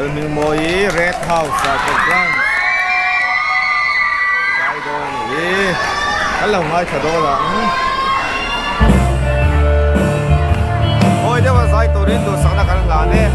Lalhmingmawii Red House ah ka branch zai dawn a nih hi kan lo ngaithla dawn ang. Mawi deuha zai turin duhsakna kan hlan e.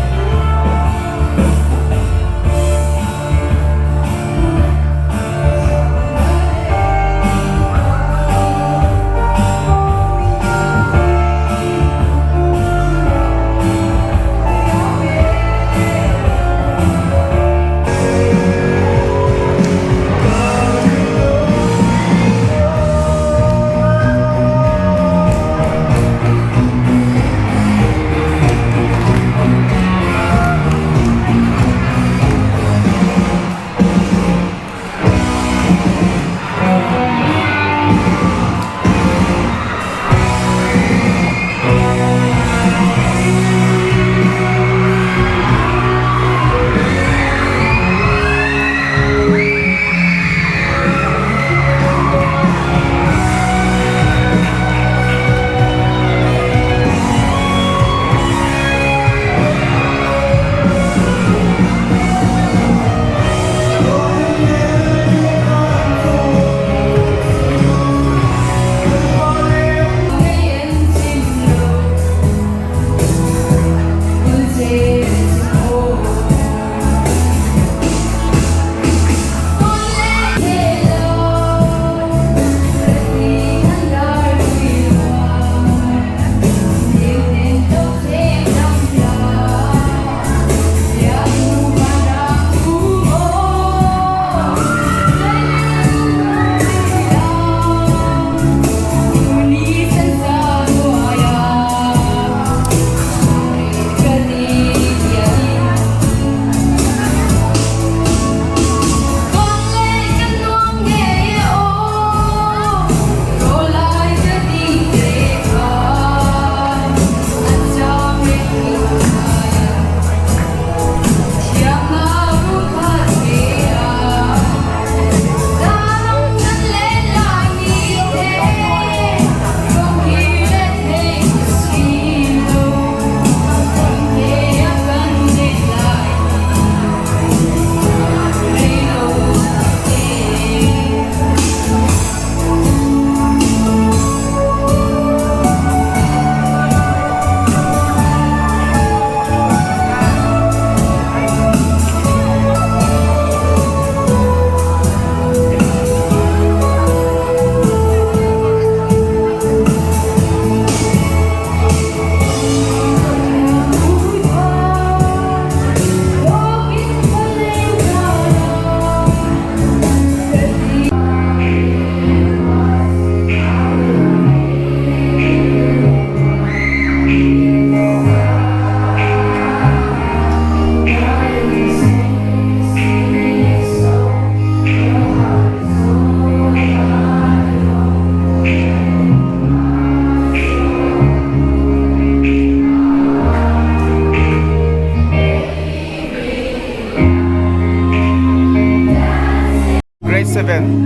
Grade 7.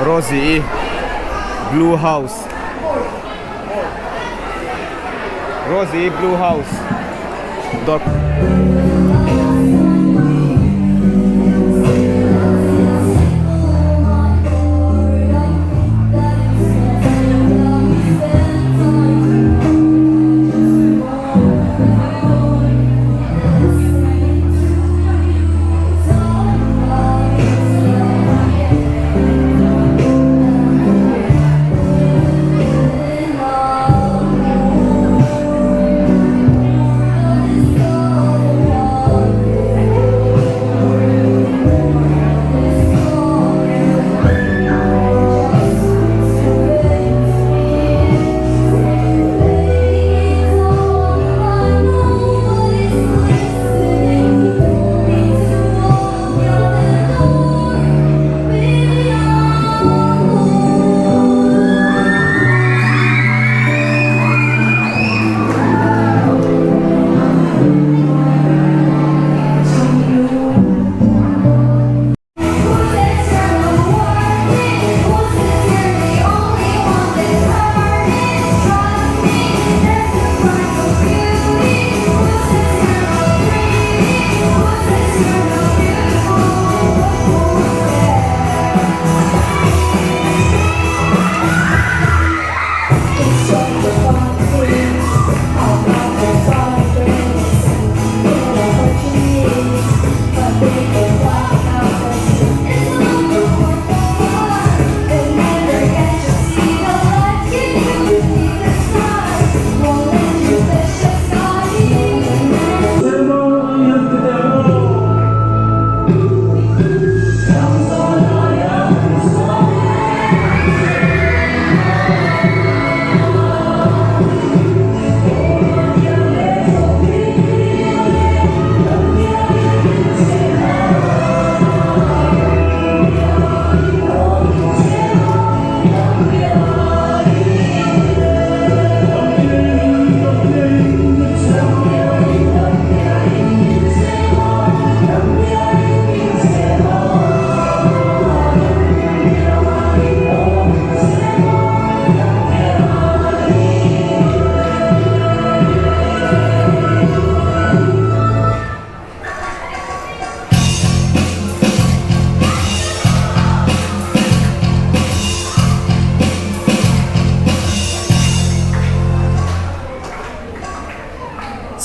Rosie Blue House Rosie Blue House dawr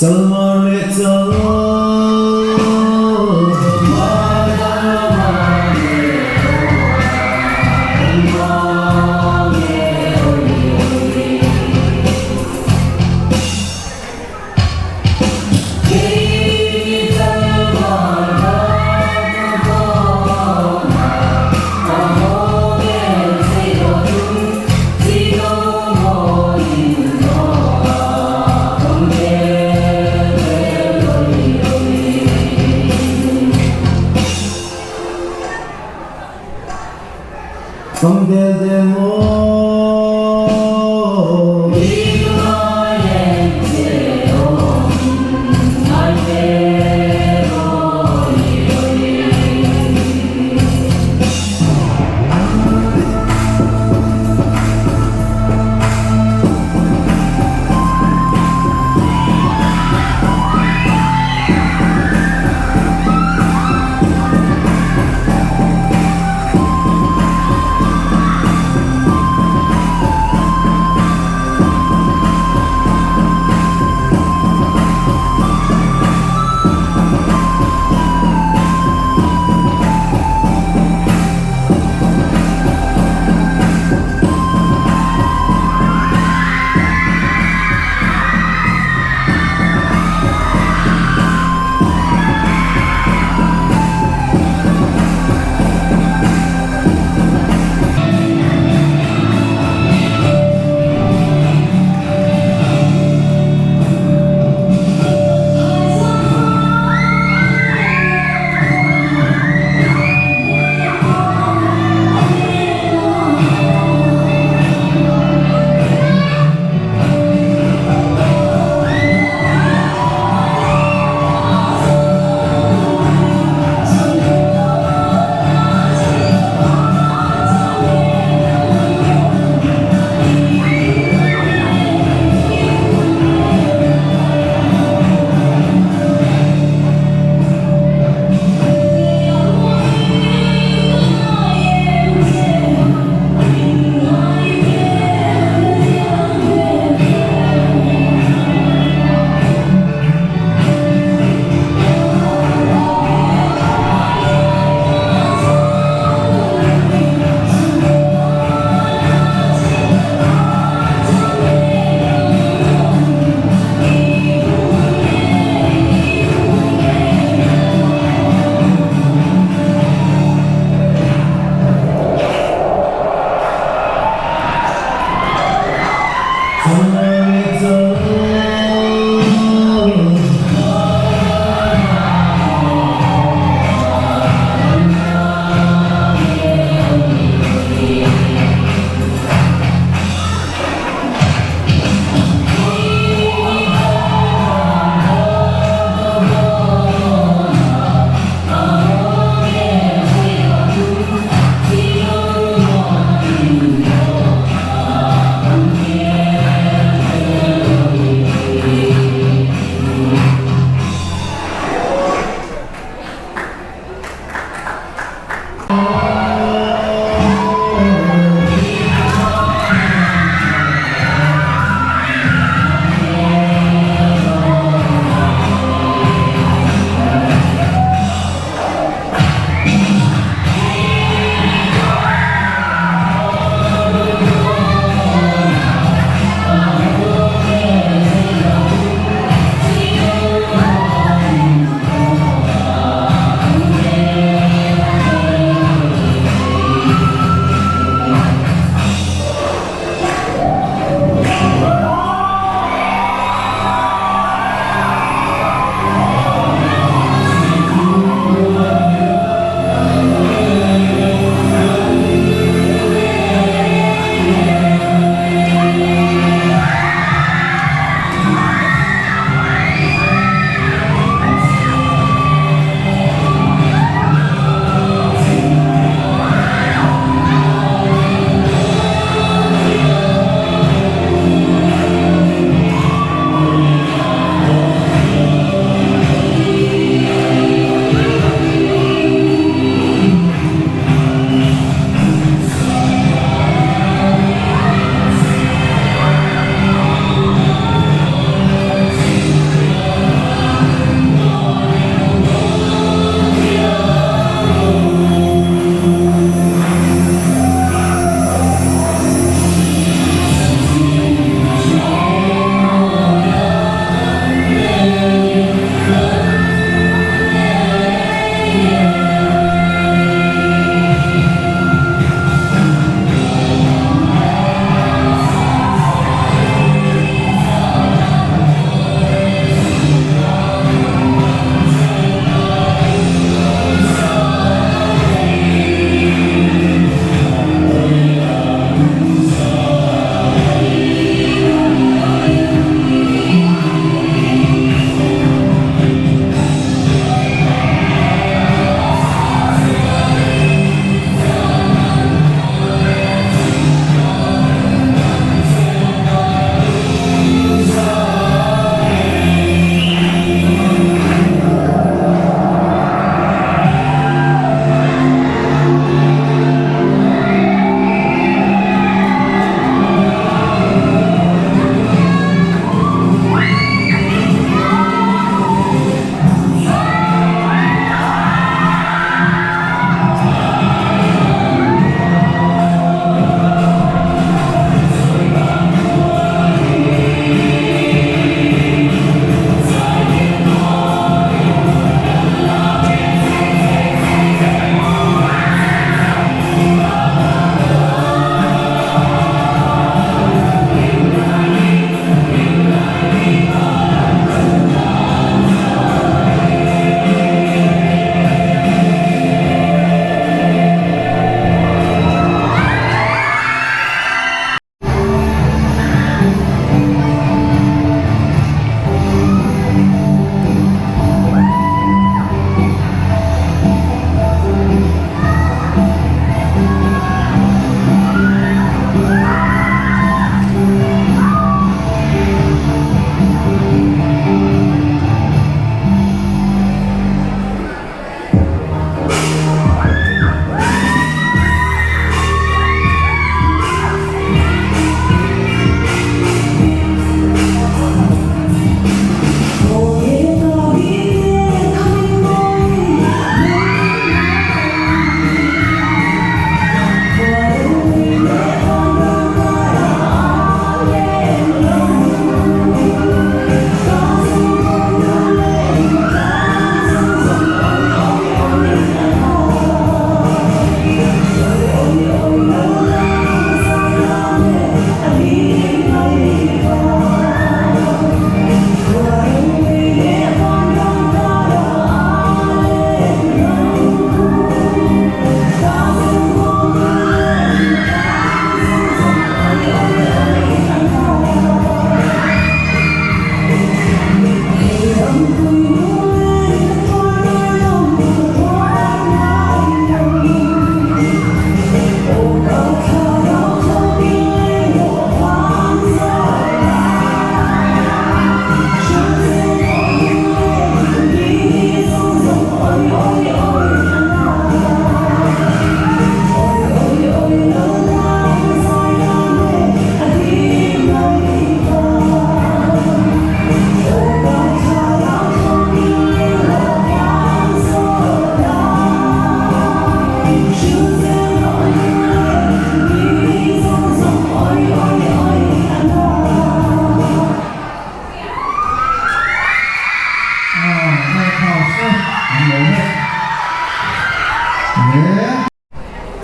Chalmar leh chal Kam del del maw.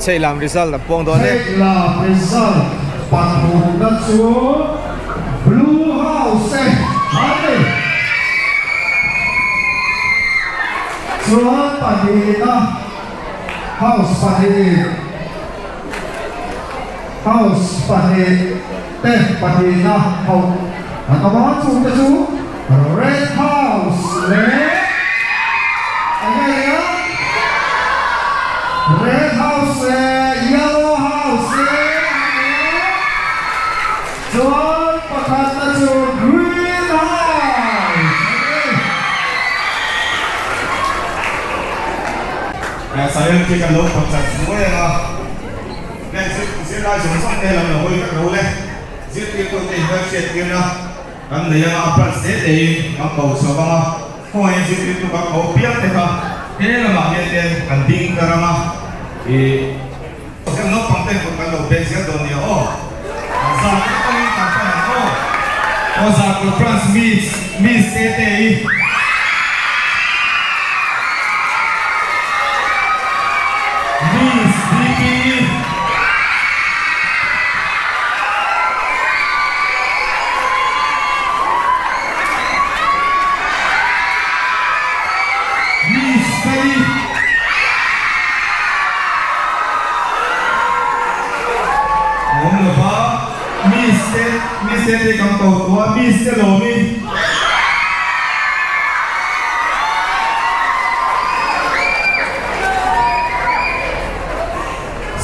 Chheihlam result an puang dawn e. Chheihlam result pathumna chu Blue House e an ni. Chuan pahnihna House pahnihin House pahnih te pahnihna hauh an awm a, chungte chu Red House leh eng nge nia? Red House leh Yellow House te an ni a, chuan pakhatna chu Green House a ni. Silent khi kan lo pawt chat hnuai ang a, heng zirlai zawng zawng te lam lo hawi vek lo le, zirtirtute inhmelhriattirna kan nei anga a branch te tein kan ko chho vang a, khawngaih zirtirtu kan ko piang te kha he lamah hian ten kan ding ta ram a, ih heng naupang ten kut kan lo beng zel dawn nia aw, zan atangin kan pan ang aw, aw Zarkawt branch miss miss te te i. Miss DP. Miss Feli. Awm lo va, Miss te, Miss te te kan ko tawh a, Miss te lawmi.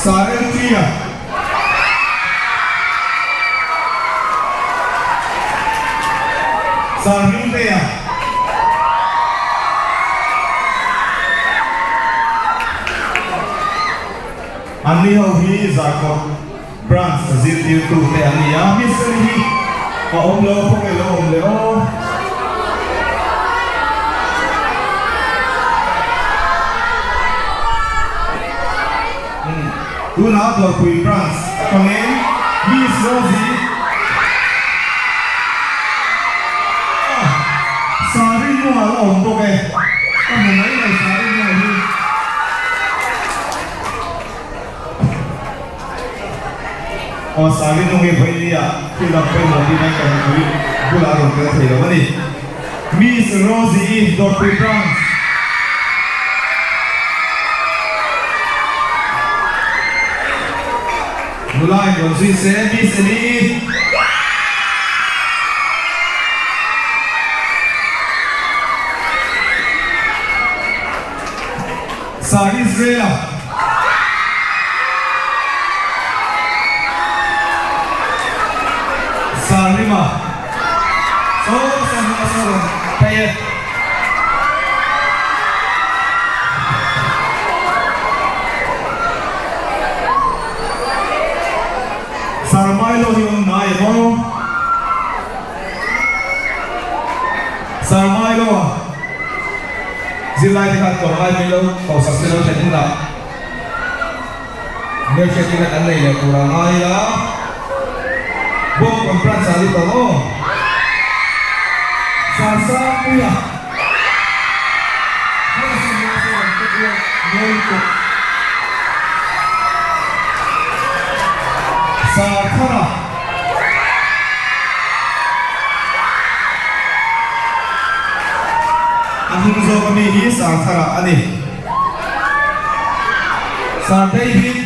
Sareltia. Sarhmingtea. Anni ho hi Zarkawt Branch zirtirtu te an ni a, Mystery hi a awm lo khaw nge lo awm le aw. Tunah Dawrpui Branch atangin Miss Rosie ah Sari hnungah la awm bawk e, ka hmu mai lo Sari hnungah hi. Aw Sari nung hi vawinia thil dang pawimawh tin a kan pui bulah a rawn tel thei lo a ni. Miss Rosie i Dawrpui Branch. Nula in rawn zui se Miss Eli i. Sir Israel-a. Sir Rima. Saw Sir Rima saw rawn phei e. Sir Milo hi awm ngai em aw? Sir Milo-a. Zirlai te khan tlawmngai mai lo hausak te lo thlen hunah hmelhriat te khan an nei leh tur a ngai a, Bawng conference ah lut ang aw. Sarsangpuia Sarthara. A hnung zawk ami hi Sarthara a ni. Sar David.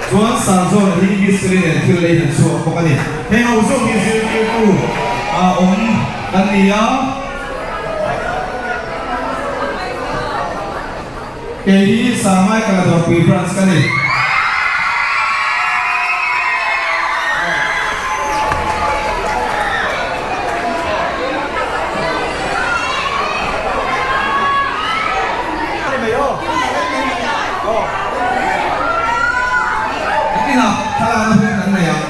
Chuan Sar John hi Mistry nen thil lei han chhuak bawk a ni. Heng ho zawk hi zirtirtu a awm an ni a. Kei hi Sangai Kaladawrpui Branch ka ni. Nakinah thlalakna hun kan nei ang.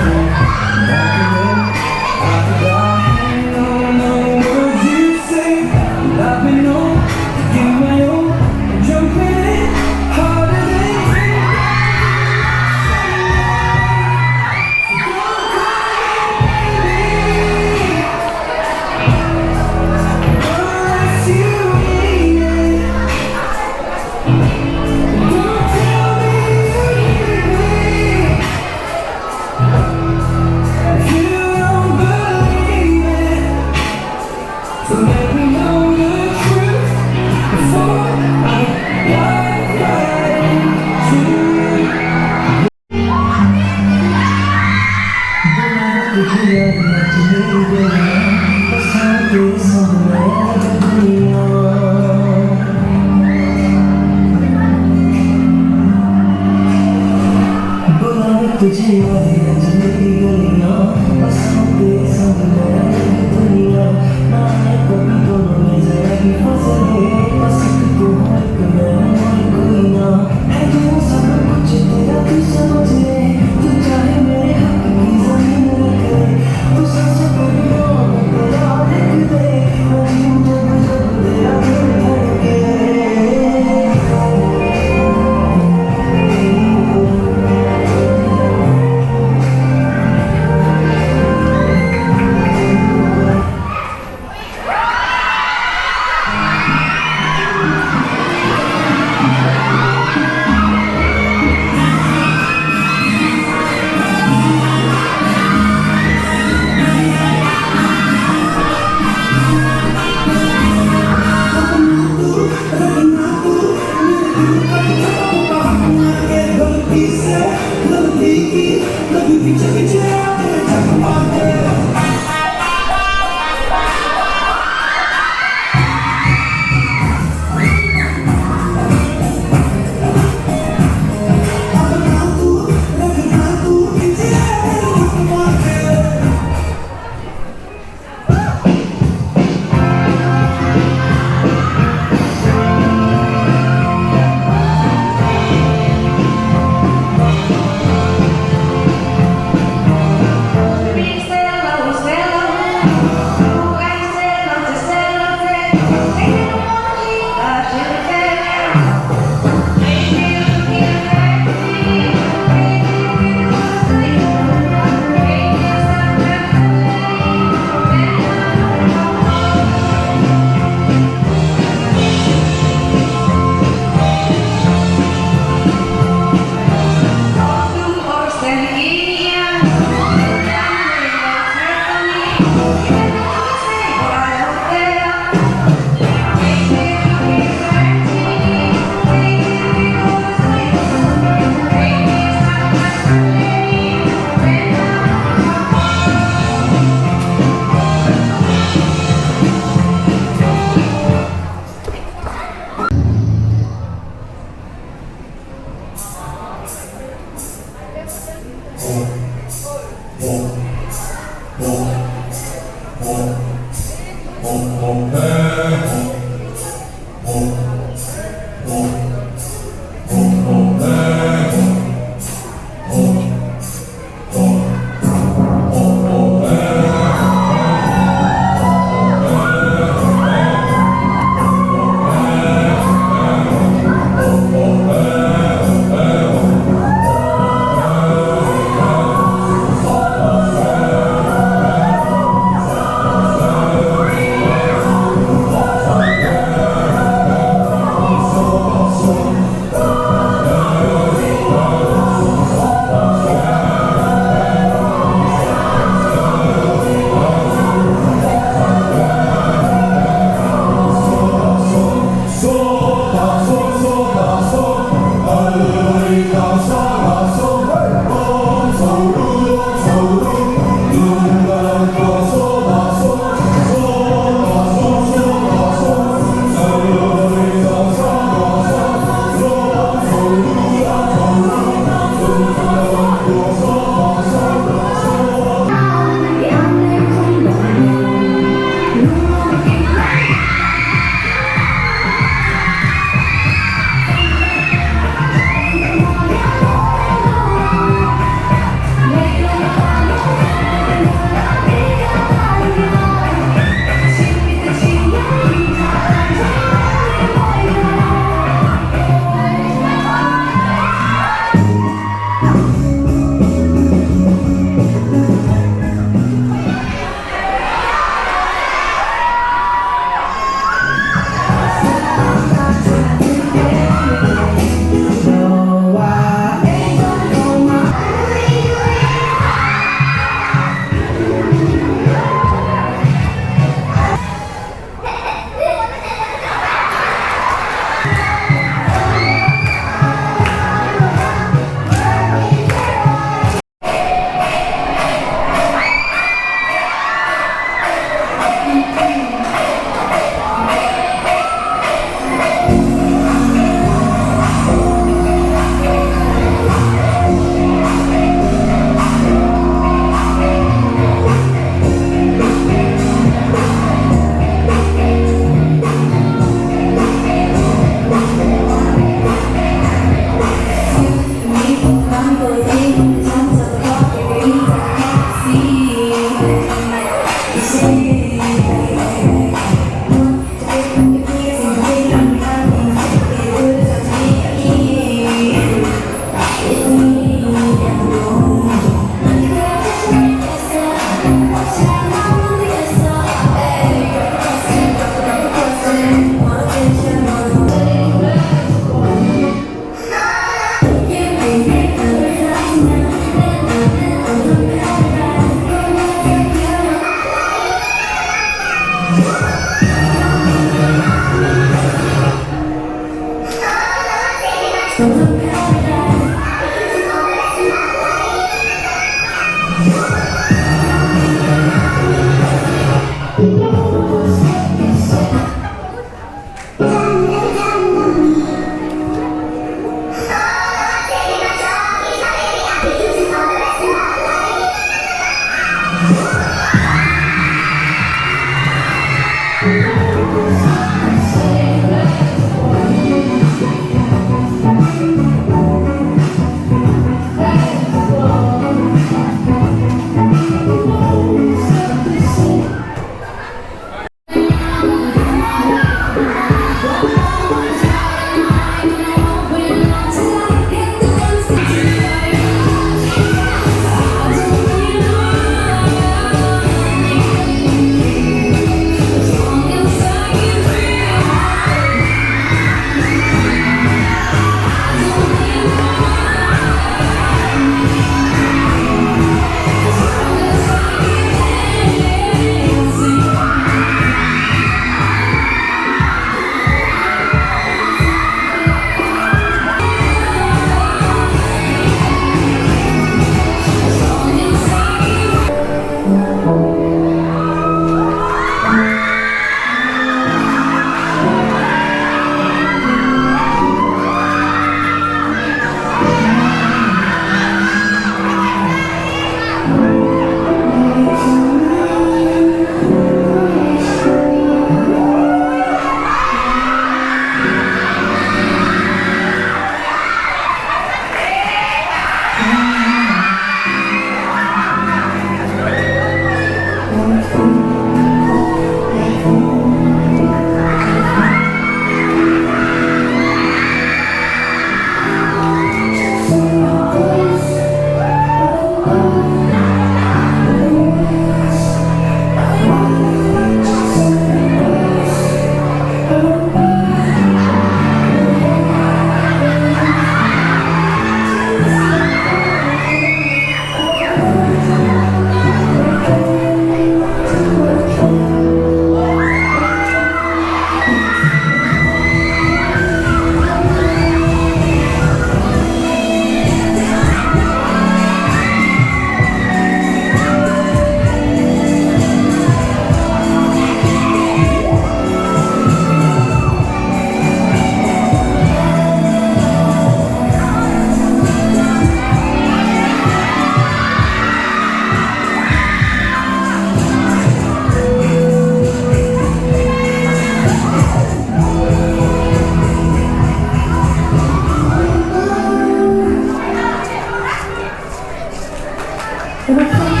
Blue House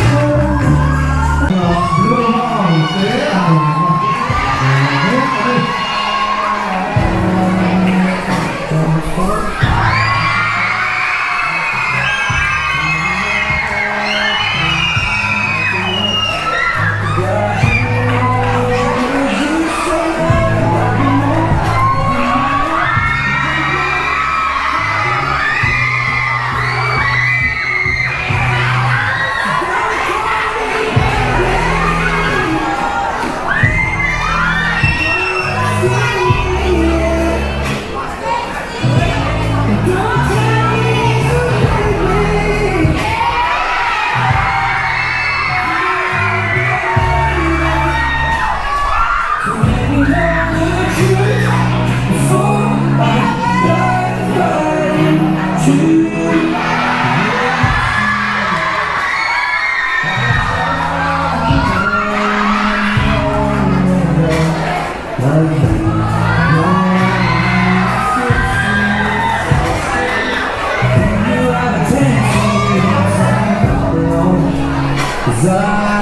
te an awm a mek a ni.